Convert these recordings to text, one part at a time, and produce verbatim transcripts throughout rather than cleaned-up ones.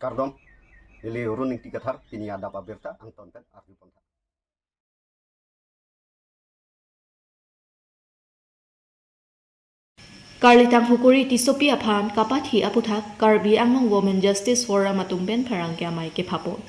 Kardom, neli Arun Ingti Kathar, pini adap abirta angton pen arjupon tha. Karlitang Hukuri Tissopi aphan kapathi aputhak Karbi Anglong Women Justice Forum atum pen pherangke amei kephapon.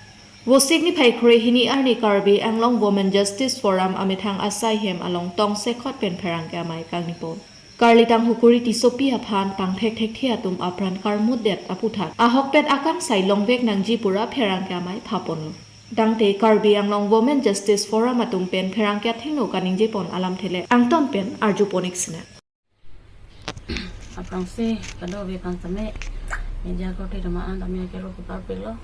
Vosik niphai kre-hini arni Karbi Anglong Women Justice Forum amethang asai hem along tongsekot pen pherangke amei kangnipon. Karlitang Hukuri Tissopi aphan pangthek thekthe atum apran karmutdet aputhak ahokpet akangsai longvek nangji pura pherangke amei phaponlo. Tangte Karbi Anglong Women Justice Forum atum pen pherangke athengno kaningjepon alamthe le angton pen arjupon ik sinang. Aphrangsi kadokave aphan tame media korte atum an tame kero kupar pilo.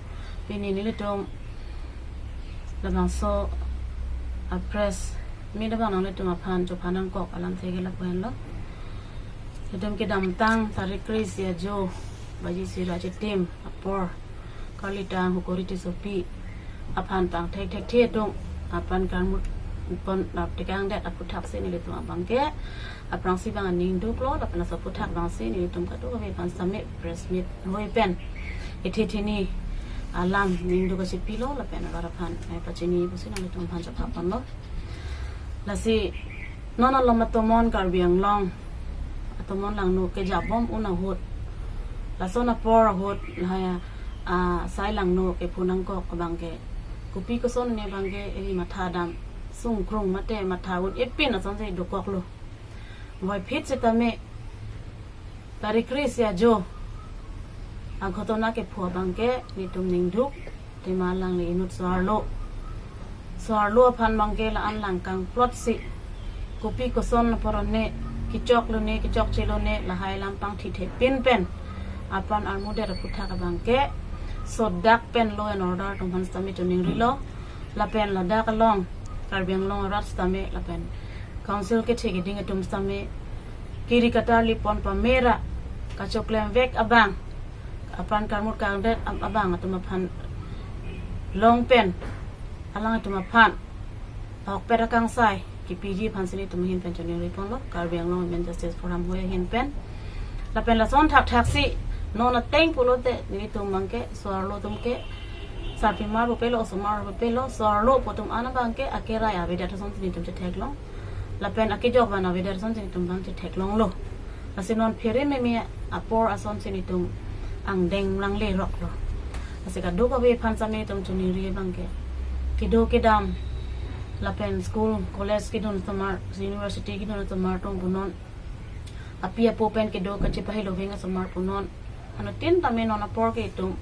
Pini nelitum labangso a-press meet abang nanglitum aphan chophan nangkok alamthe ke lapu henlo. Itum kedamtang tarik kre-isi ajo baji isi ra chitim apor Karlitang Hukuri Tissopi aphan pangthek thekthe atum apran karmutpon tekangdet aputhaksi nelitum abangke aphrangsi abang aning duklo, lapen laso aputhak abangsi nelitum kadokave aphan sitame press meet hoi pen ithe thini alam ningduk kachepilo, lapen avar aphan, eh, pachini pusi nanglitum aphan chephaponlo. Lasi non alom atomon Karbi Anglong atomon langno kejabom un ahut, lason apor ahut lahai, ah, sai langno kepho nangkok abangke kopi koson ne abangke ili matha dam sungkrung mate matha un-e pin asonsi dokoklo. Voiphit sitame tarik kre-isi ajo aghotona kepho abangke nelitum ningduk, tema alangli inut so-arlo. So-arlo aphan abangke la-an lang kangplotsi kopi koson apor ne, kechoklo ne, kechokchelo ne, lahai alam pangthithe pin pen apran armutdet aputhak abangke sodak pen law and order atum aphan sitame choningrilo. Lapen ladak along Karbi Anglong arat sitame lapen council kethe keding atum sitame kiri katarlipon pamera kachoklemvek abang, apran karmut kangdet ab-, abang atum aphan long pen alanglitum aphan ahokpet akangsai kepiji aphansi nelitum ahin pen choningriponlo, Karbi Anglong Women Justice Forum hoi ahin pen. Lapen lason thakthaksi non ateng pulote nelitum abangke so-arlo atum ke sarpimar pupelo, osomar pupelo, so-arlo pu atum an abangke akerai avedet asonsi nelitum chetheklong. Lapen akejok van avedet asonsi nelitum abang chetheklonglo. Lasi non phere meme apor asonsi nelitum angdeng nangleroklo. Lasi kadokave aphan sitame nelitum choningri abangke kedo kedam lapen school, college kedun osomar, university kedun osomar atum punon, api apo pen kedo kachepahiloving asomar punon, anuttin tame non apor ke itum,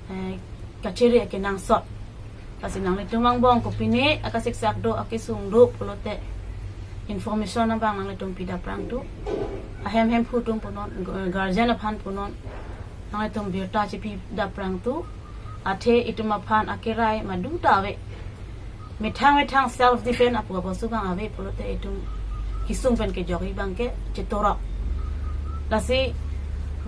eh, kachere kenangsot. Lasi nanglitum angbong kopine akasiksak do, akesung do pulote information abang nanglitum pidapprang tu. Ahem hemphu atum punon, gu-, guardian aphan punon nanglitum birta chepidapprang tu. Athe itum aphan akerai madu ta ave. Methang methang self defense apu abangso abang ave pulote itum kesung pen kejokji abangke chetorok. Lasi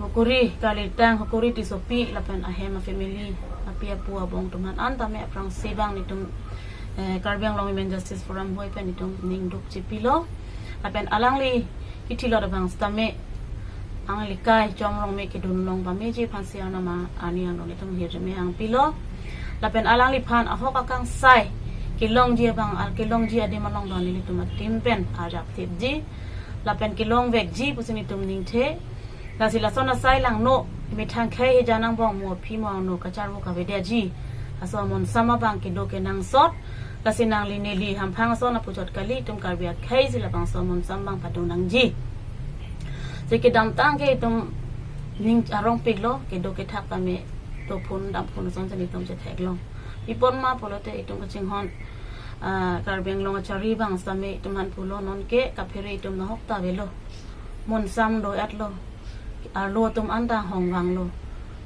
Hukuri, Karlitang Hukuri Tissopi lapen ahem afamily, api apo abong atum an tame aphrangsi abang nelitum, eh, Karbi Anglong Women Justice Forum hoi pen nelitum ningduk chepilo. Lapen alangli kithilot abang sitame anglikai Chom Rongme kedun long pameji aphansi arnam arni angno nelitum hirjume angpilo. Lapen alangliphan ahok akangsai kelongji abang, al kelongji adim along abang nelitum a-team pen arjap thipji lapen kelongvekji pusi nelitum ningthe. Lasi lason asai langno methang khei hejan angbong mo aphi mo angno kacharvo kavedetji aso amonsam abang kedo kenangsot. Lasi nangli neli hamphang ason apuchot kali, itum Karbi akhei si labangso amonsam abang padun nangji. Si kedamtang ke itum ning arongpiklo, kedo kethak tame tophun damphun asonsi nelitum chetheklong. Pi apot ma pulote itum kachinghon, ah, Karbi Anglong achari abang sitame itum aphan pulo, non ke kaphere itum nahok ta avelo. Monsam do-etlo. Arlo atum anta hongvanglo.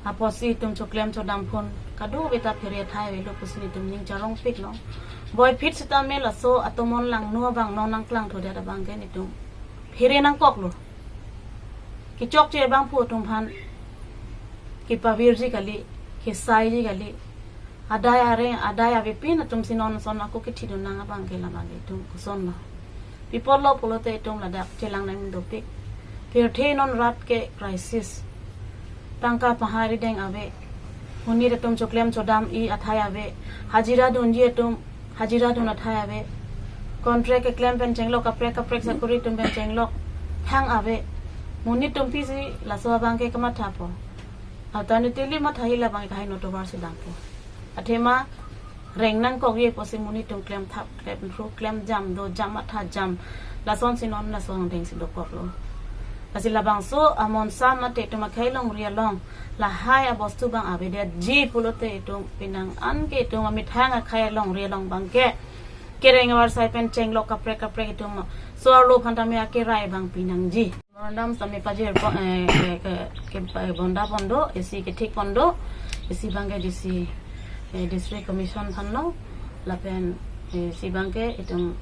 Apotsi itum choklem chodamphun kadokave ta phere athai avelo pusi nelitum ning charongpiklo. Voiphit sitame laso atomon langno abang non nangklangthudet abangke nelitum phere nangkoklo. Kechokche abangphu atum aphan kepavirji kali, kesaiji kali. Adai areng, adai avepin atumsi non ason ako kethidun nang abangke labangke itum kosonlo. Pi apotlo pulote itum ladak chelang nang dopik. Pirthe non rat ke crisis. Tangka pahari deng ave. Monit atum choklem chodam-i athai ave. Hajira dunji atum hajira dun athai ave. Contract keklem pen chenglok kaprek kaprek sakori atum pen chenglok thang ave. Monit atum pisi laso abang ke kamathapo. Alternatively matha hila abang ke kaheno tovar si dampo. Athema reng nangkok ye pusi monit atum klem thap, klem thru, klem jam do, jam matha jam. Lasonsi non lason dengsi dokoklo. Lasi labangso amonsam mate itum akhei longri along lahai abostu abang avedetji pulote itum pinang an ke itum amethang akhei longri along abang ke kereng avarsai pen chenglok kaprek kaprek itum so-arlo aphan tame akerai abang pinangji. Memorandum tame pajirpo, eh, ke, ke, ke, eh, bonda pon do, isi kethik pon do, isi abang ke D C, eh, District Commission aphanlo, lapen, eh, isi abang ke itum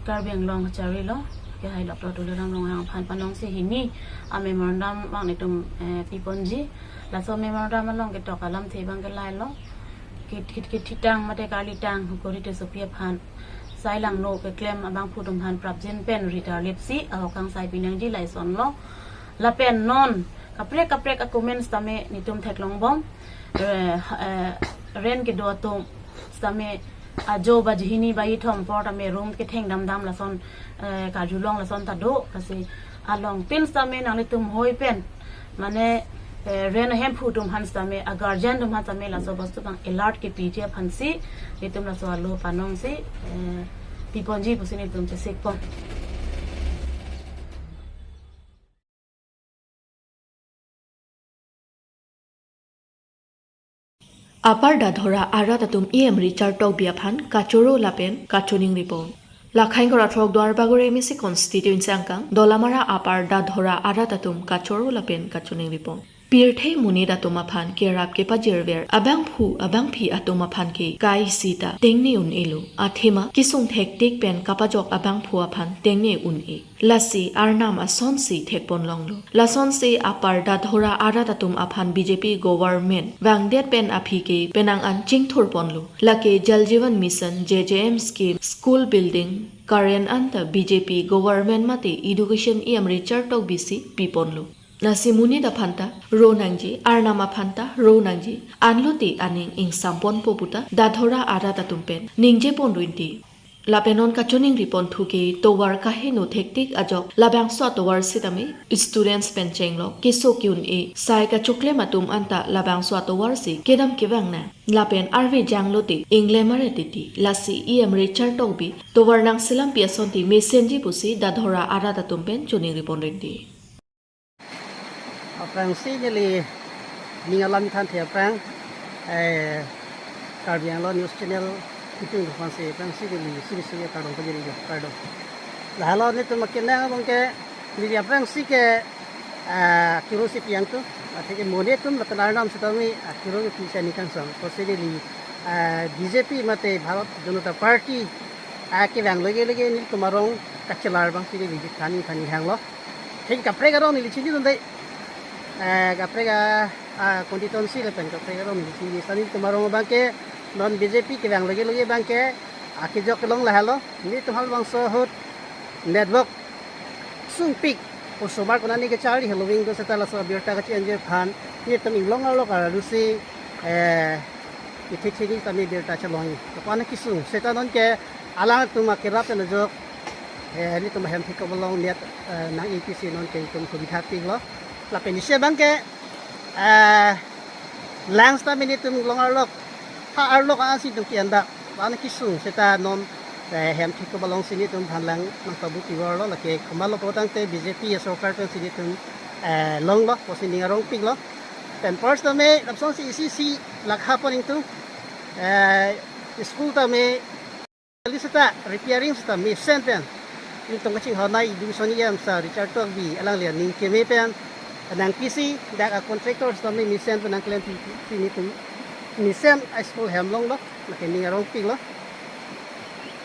Karbi Anglong kacharli lo, ke hai Doctor Tuliram Ronghang aphan panongsi hini amemorandum abang itum, eh, piponji. Laso memorandum along ketok alamthe abang ke lahelo. Kit, kit, kit, thitang mate karlitang hukuri te sopi aphan sai langno keklem abangphu atum aphan prapjin pen ritar lipsi ahok kangsai pinangji laisonlo. Lapen non kaprek kaprek a-comments tame netum theklongbom. Eh, eh, rent kedo atum tame ajo ba jihini ba ithom apor tame room ketheng damdam lason, eh, karjulong lason ta do. Lasi along tin tame nanglitum hoi pen mane, eh, rent ahemphu atum aphan tame, a-guardian atum aphan tame laso bostu abang alert kepiji aphansi netum laso alo panongsi, eh, piponji pusi netum chesikpon. Upper Dadhora arat atum E M Richard Tokbi aphan kachoro lapen kachoningri pon. Lakhain kora throk Duarbagori M A C constituency angkang Dolamara Upper Dadhora arat atum kachoro lapen kachoningri pon. Pirthe monit atum aphan kerap kepajirver abangphu abangphi atum aphan ke kai sita tengne un-elo. Athema kesung thektik pen kapajok abangphu aphan tengne un-e. Lasi arnam asonsi thekpon longlo. Lasonsi Upper Dadhora arat atum aphan B J P government vangdet pen aphi ke penang an chingthur ponlo. Lake Jal Jeevan Mission, J J M scheme, school building, current anta B J P government mate education E M Richard Tokbi si piponlo. Lasi monit aphan ta ro nangji, arnam aphan ta ro nangji, anlote aning ingsamponpo puta Dadhora arat atum pen ningje pon rinti. Lapen non kachoningri ponthu ke tovar kaheno thektik ajok labangso atovar sitame students pen chenglok keso ke-un-e, sai kachoklem atum anta labangso atovar si kedam kevang nang. Lapen arve janglote inglem aret titi. Lasi E M Richard Tokbi tovar nangselampi asonte mesenji pusi Dadhora arat atum pen choningri pon rinti. Aphrangsi neli ning alam than the aphrang, eh, Karbi Anglong News Channel ketung aphansi aphrangsi neli suri suri kardom pajirilo, kardom. Lahelo netum akenang abang ke neli aphrangsi ke, eh, kiro si pi-ang tu, atheke monit atum lapen arnam sitame, eh, kiro kepi si ning kangsam. Pusi neli, eh, B J P mate Bharat Janata Party, eh, kevang lege lege nelitum arong kachelar abangsi neli thani thani hanglo. Theng kaprek arong neli chinidunde. Eh, kaprek a, a, constituency lapen kaprek arong neli chini. Sani netum arong abang ke non B J P kevang lege lege abang ke akejok kelong lahelo. Netum halabangso ahut network sungpik. Osomar konat ne kacharli heloving do seta laso abirta kachi-enji aphan netum inglong arlo karadusi, eh, ithi chini tame birta chelongji. Lapen kesung seta non ke alangtum akerap pen ajok, eh, netum ahem thik kebalong net, eh, nang-e pusi non ke itum subidha piklo. Lapen isi abang ke, eh, lang sitame netum inglong arlo, ha arlo ansi netum ke-en da. Lapen kesung seta non, eh, hem thik kebalongsi netum aphan lang nangpabu pivorlo, lake komatlo pulotangte B J P asorkar pensi netum, eh, longlo pusi ning arong piklo. Pen first tame lasonsi isi isi lakha pon ingtung, eh, school tame kali seta repairing seta mesen pen netum kachinghon nai idu soni yam sa Richard Tokbi alangli aning keme pen nangpisi dak a-contractor sitame mesen pen nangklempi, pi netum mesen a-school hem longlo, lake ning arong piklo.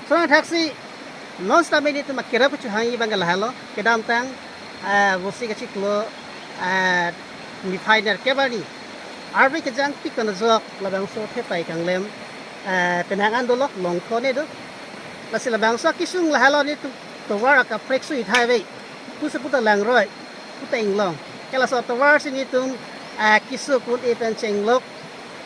Lason athaksi non sitame netum akerap kachohangji abang ke lahelo, kedamtang, ah, vosi kachiklo, ah, niphai nerkep arni arve kejangpik pen ajok labangso thepai kanglem, ah, penang an dolo, longthone do. Lasi labangso kesung lahelo netum tovar akaprek sui thai ve. Pusi puta langroi, puta inglong. Ke laso tovar si netum, ah, keso kun-e pen chenglok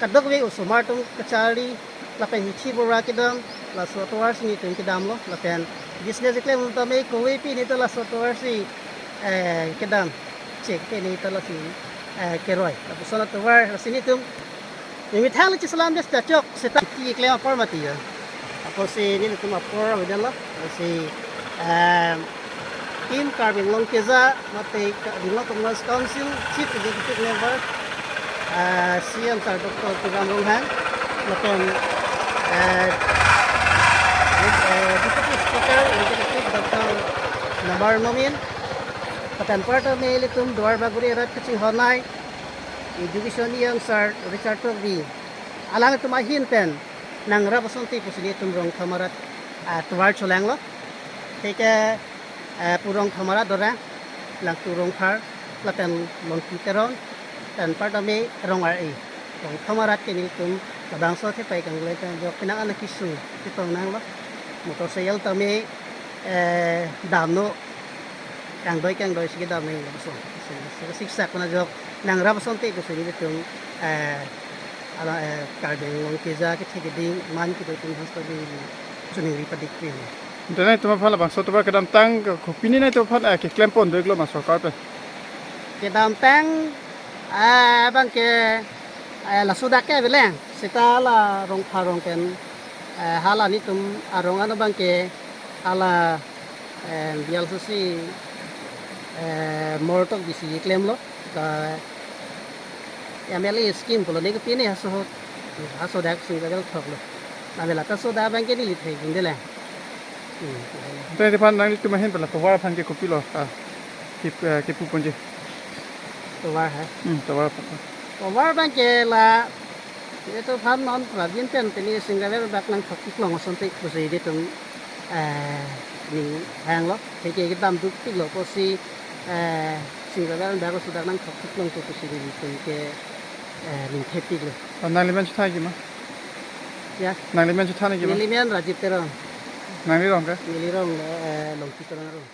Kadokave osomar atum kacharli lapen hithi bora kedam, laso atovar si nelitum kedamlo, lapen business keklem atum tame kove pi nelitum laso atovar si, eh, kedam. Chek ke nelitum lasi, eh, keroi. Lapuson atovar lasi nelitum nemethang le chiselam des ta chok seta ti keklem apor mati ya. Apotsi nelitum apor avedetlo. Lasi, eh, Team Karbi Anglong Keja, mate Karbi Anglong Autonomous Council Chief Executive Member, eh, C M Sir Doctor Tuliram Ronghang, lapen, eh, eh, Deputy Speaker Executive Doctor Namar Momin, lapen aparta me ilitum Duarbagori arat kachinghon-ai, Education E M Sir Richard Tokbi, alangtum ahin pen nangrap asonte pusi nelitum Rongthom arat, ah, tovar cholanglo. Theke, eh, pu Rongthom arat dorang, Langtu Rongphar, lapen Longki Teron, lapen aparta me Rong Ar-e. Rongthom arat ke nelitum labangso athepai kanglen pen jok penang an kesung chetong nanglo. Motorcycle tame, eh, damnon, kangdoi kangdoi si kedam nanglo so. Si, si, siksak kona jok nangrap asonte pusi nelitum, eh, ala, eh, Karbi Anglong Keja kethe keding man kedo atum hasta di choningri padik pen. Dene itum aphan labangso atovar kedamtang ke kopine nangtum aphan, eh, keklem pon do-iklo ma sorkar pen? Kedamtang, eh, abang ke, eh, laso dak ke beleng seta la Rongphar arong pen, eh, hala nelitum arong ano abang ke hala, eh, B L C C, eh, mortok bisi klemlo. Ka M L A scheme pulo ne kopine haso, haso dak sing ka thoklo. Nave lata soda abang ke neli thek gunde le. Hmm. Te depan nanglitum ahin pen la tovar aphan ke kopilo, ah, ke, eh, kepu ponji. Tovar ha? Hmm, tovar aphan. Tovar abang ke la, ilitum aphan non prabin pen tini sing ka bak nangthok-iklong asonte pusi ilitum, eh, ning hanglo. Theke kedam duk-iklo pusi, eh, sing ka bak sudak nangthok-iklong pusi ilitum ke, eh, ning thepiklo. Oh, nangli men chethan ke ma? Ya. Nangli men chethan ke ma? Neli men Rajiv Teron. Nangli rong ke? Neli rong, eh, Longki Teron arong.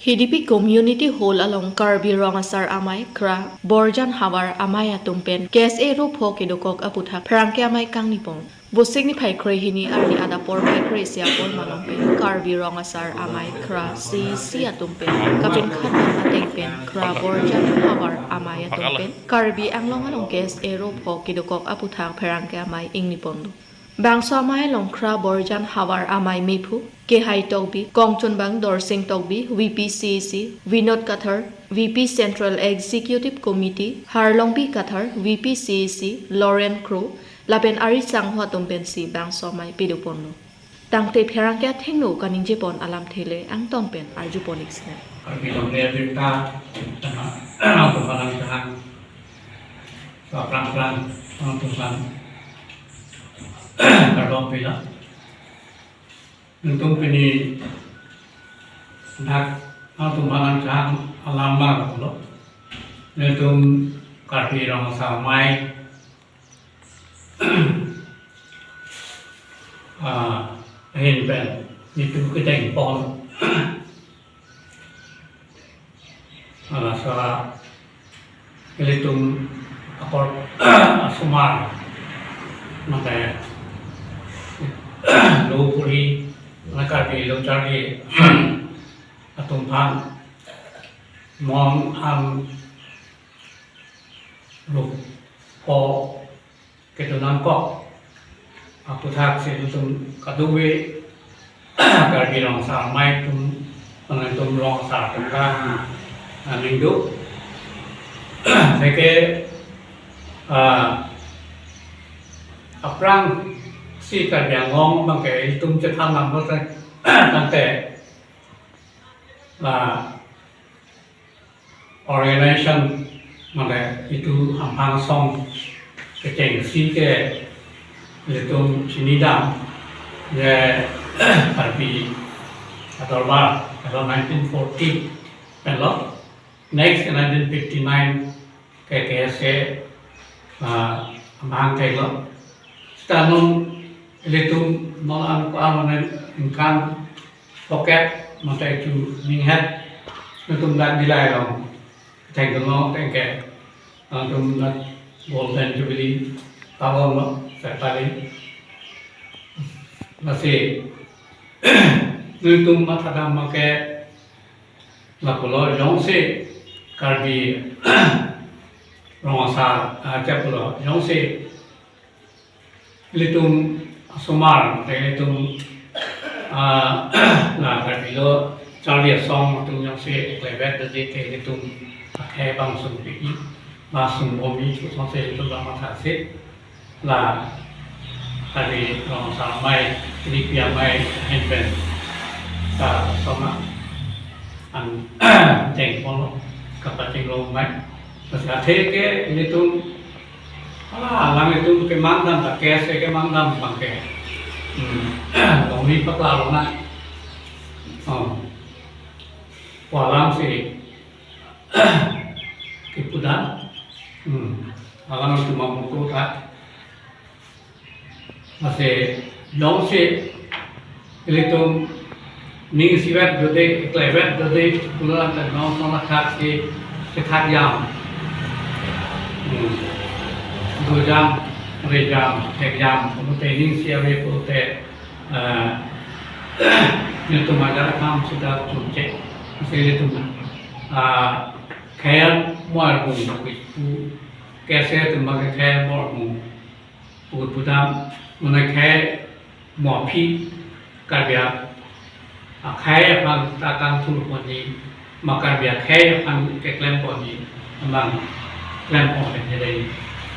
Hidipi Community Hall along Karbi Rong Asar Amei Kra Borjan Havar Amei atum pen K S A ropho kedokok aputhak pherangke amei kangni pon. Vosik niphai krehini arni adap porphai kre-isi apor malom pen Karbi Rong Asar Amei Kra C E C atum pen kapinkhat ateng pen Kra Borjan Havar Amei atum pen Karbi Anglong along K S A ropho kedokok aputhak pherangke amei ingni ponlo. Bangso amei along Kra Borjan Havar Amei mephu Kehai Tokbi, kongchunbang Dorsing Tokbi, V P C E C, Vinod Kathar, V P Central Executive Committee, Harlongbi Kathar, V P C E C, Lauren Kro, lapen ari sangho atum pensi bangso amei pado ponlo. Tangte pherangke athengno kaningje pon alamthe le angton pen arju pon-ik sinang. Karbi longle abirta, tama, tama lang jahang, so aphrang aphrang, tama tumpang, kardom pilo. Nelitum pini dak, tama tumpang lang jahang alam ma pulo. Nelitum Karbi Rong Asar Amei, ah, ahin pen nelitum kecheng pon. Ala sa ilitum apor asomar mate lo puri, mate Karbi lo charli atum aphan non an rup po kedo nangkok aputhaksi ilitum kadokave Karbi Rong Asar Amei atum, nangtum Rong Asar atum ta, ah, ningduk. Seke, ah, aphrangsi Karbi Anglong abang ke ilitum chethan nangkok tangte, ah, organization mate itum Hamphang Asong kechengsi ke ilitum chinidam je Karbi Kadorbar alo nineteen forty penlo, next nineteen fifty-nine ke K S A, ah, amahang theklo. Seta non ilitum non an ko-an mane ningkan pocket mate chu ninghet Nelitum dak Dillai along, thank you, no, thank you. Nelitum dak Golden Jubilee, tabang lo, sekali. Lasi, nelitum mathadam abangke, lapulo jongsi Karbi Rong Asar, ah, chepulo, jongsi ilitum asomar, ilitum, ah, la Karbi lo charli asong atum jongsi eklem vet dode te ilitum akhei bang sungpi, bang sungbom-i, kosonsi ilitum bang mathasi, la Karbi Rong Asar amei, ripi amei ahin pen ta asoma an deng polo, kapachinglo amei. Lasi athe ke ilitum ala alang itum kemang dam ta, kese kemang dam abangke. Hmm. Longri pakla lonang. Oh. Pu alam si kipu dam. Hmm. Alang itum amutu ta. Lasi jongsi ilitum ning isivet dode, eklem vet dode, pulo anta non son athak si, si thak jam. Hmm. Do jam, re jam, thek jam, pulote ning isi ave pulote, eh, nelitum ajar akam seta chunche. Lasi ilitum, ah, khei mo armung pu, kese atum abangke khei mo armung pu pu dam, mane khei mo aphi, Karbi a, akhei aphan ta kangthur ponji, ma Karbi akhei aphan keklem ponji, abang klem pon pen jadei.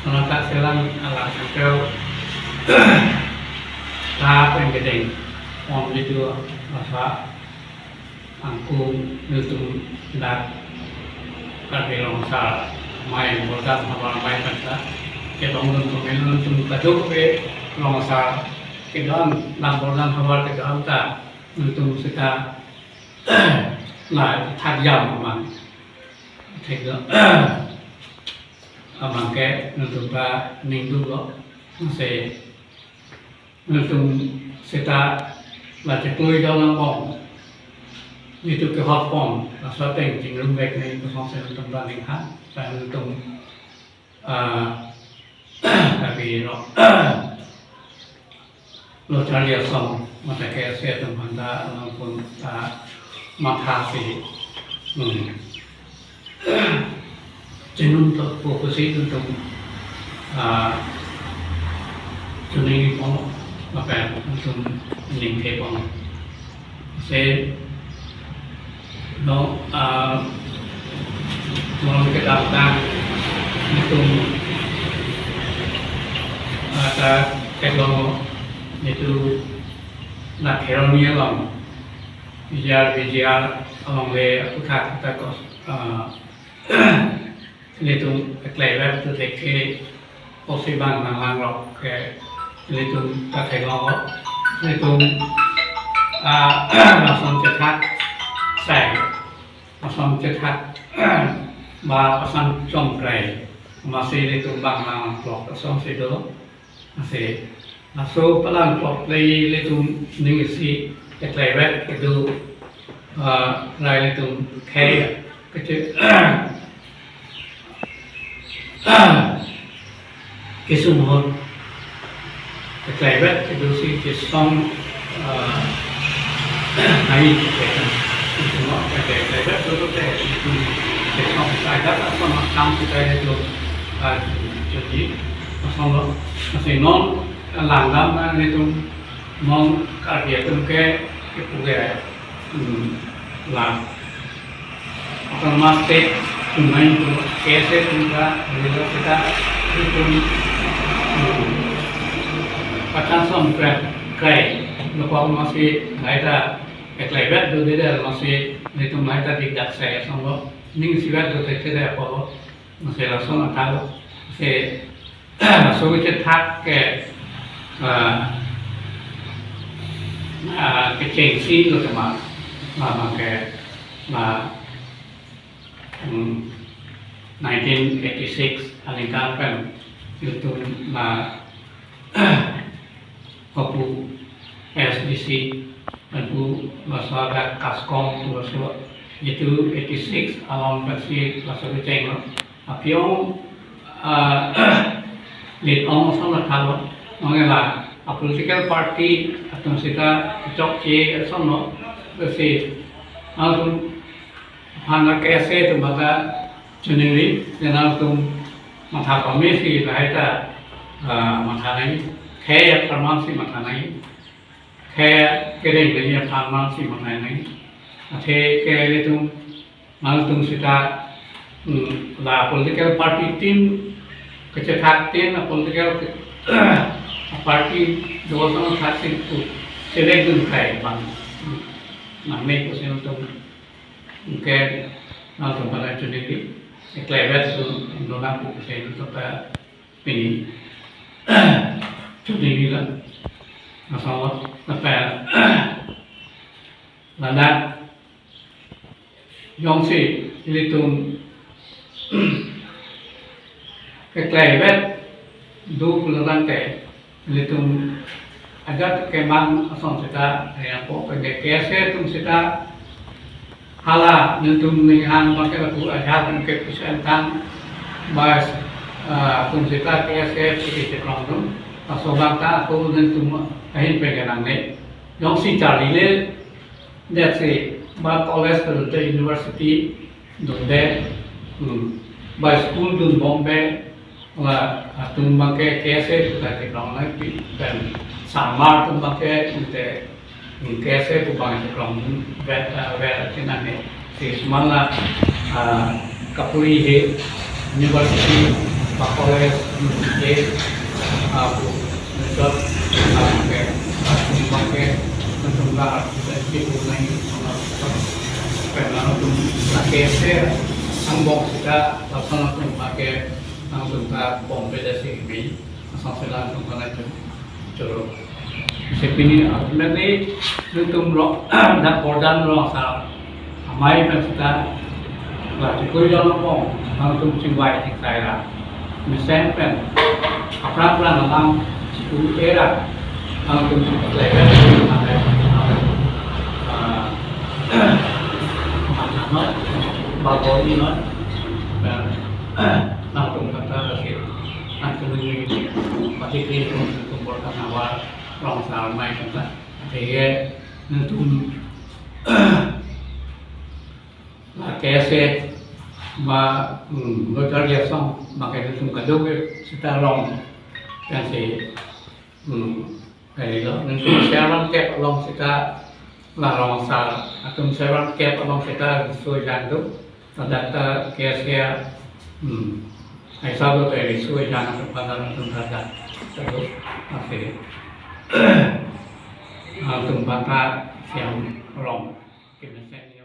Mane ta selang ala sangkeu ta pen kedeng pon video asa angkung nelitum dak Karbi Rong Asar amei Borjan Havar amei pen ta kedongdun pen nelitum kadokave Rong Asar kedo-an, lam Borjan Havar kedo-an ta nelitum seta la thak jam aman thek do aman ke nelitum ta ning duklo. Lasi nelitum seta la cheklui dam angbong, nelitum kehot pon, laso ateng chingrum vek nangji kosonsi nelitum ta ning ha, ta nelitum, ah, Karbi lo, lo charli asong, mate kese atum aphan ta alangpun ta mathasi, hmm, chinun to pu pusi nelitum, ah, chuning pon lapen nelitum ningke pon. Lasi non, ah, non kedamtang nelitum, ah, ta theklong nelitum la Kheroni along, V G R, V G R along le aputhak ta kos, ah, nelitum eklem vet tu thekthe, kosi bang nanglang lo ke nelitum ta theklong lo. Nelitum, ah, ason chethak sai, ason chethak ba ason chomkrai, masi nelitum bang nanglang klok asonsi do. Lasi laso palang klok le ilitum ning isi eklem vet kedo, ah, rai ilitum khei keche, kesung ahut eklem vet kedo si kesung, ah, nai ke, kesung ahut eklem vet kedo te, kesung sai dak asong akam si kai kedo, ah, jadi asong lo, lasi non langdam nangji atum non Karbi atum ke kepu ke, hmm, la Autonomous State atum nai atum kese atum ta, nilo seta atum, hmm, pachan som krai, krai, lo ko masi nai ta eklem vet dode, masi nelitum nai ta dikdak sai asong lo, ning isivet do thekthe apotlo, masi lason athak lo, lasi laso kechethak ke, ah, ah, kechengsi lo tema, ah, abangke, ah, hmm, nineteen eighty-six aningkan pen ilitum la hapu S D C, hapu laso adak KASCOM, laso eighty-two, eighty-six along pensi laso kechenglo. Aphi-ong, ah, late-ong ason la thalo. Mangela a political party atum sita chokche asonlo. Lasi, atum hana K S A atum bata choningri, nangtum matha pamesi lahai ta, ah, matha nangji, khei apharman si matha nangji, khei kereng nangji apharman si matha nangji. Athe ke ilitum, nangtum sita, hmm, la political party tin, kachethak tin, la political party dosan thak tin pu select dun khai bang. Hmm. Nangne pusi nangtum ke nangtum aphan choningri, eklem vet dun, nonang pu pusi nangtum ta pini choningri la. Asal apa ladak jongsi ilitum eklem vet do pulo tangte, ilitum ajat kemang ason sita, yang po pen K S A atum sita hala nelitum ning hang bangke lapu ajat pen ke pusi tang bas, ah, atum sita K S A pu kechekrong atum, laso abang ta ako nelitum ahin pen ke nangne. Jongsi charlile, let's say, ba college ke dunde, university dunde, hmm, ba school dunbombe, la atum bangke K S A pu ta kekrong nangpi, pen samar atum bangke dunde, hmm, K S A pu bang kekrong dun vet, ah, vet chenam he. Si suman la, ah, kapuri he university, ba college, hmm, he, ah, pu Nontot, ah, ke, ah, bangke, nontot la, ah, kita isi punai, ah, pernah nontot, ah, K S A, angbong sita, lason nontot bangke, nontot ta bom peda si kami, asal sila nontot na tu, choro. Si pini, ah, nanti, nontot lo, dak bordan lo, asal, amei pen sita, la chikoi jon apong, nangtum chingvai chingvai ra. Mesen pen, aphrang aphrang alam chiku era, nangtum chingvai pen, ah, masa no, bago ino, pen, nangtum kata lagi, nangtum ini, pati kiri nangtum borkan awal, rong sar mai kata, athe nangtum, la K S A, ma, hmm, local dia song, ma ke tum kaduk ke, sita long, kan si, hmm, kailo, nangtum seven kep along sita, la rong sar, atum seven kep along sita, so jan tu, ladak ta K S A, hmm, aisa tu teri so jan tu pada nangtum pada, terus, masih, nangtum pada siang long, kemesen.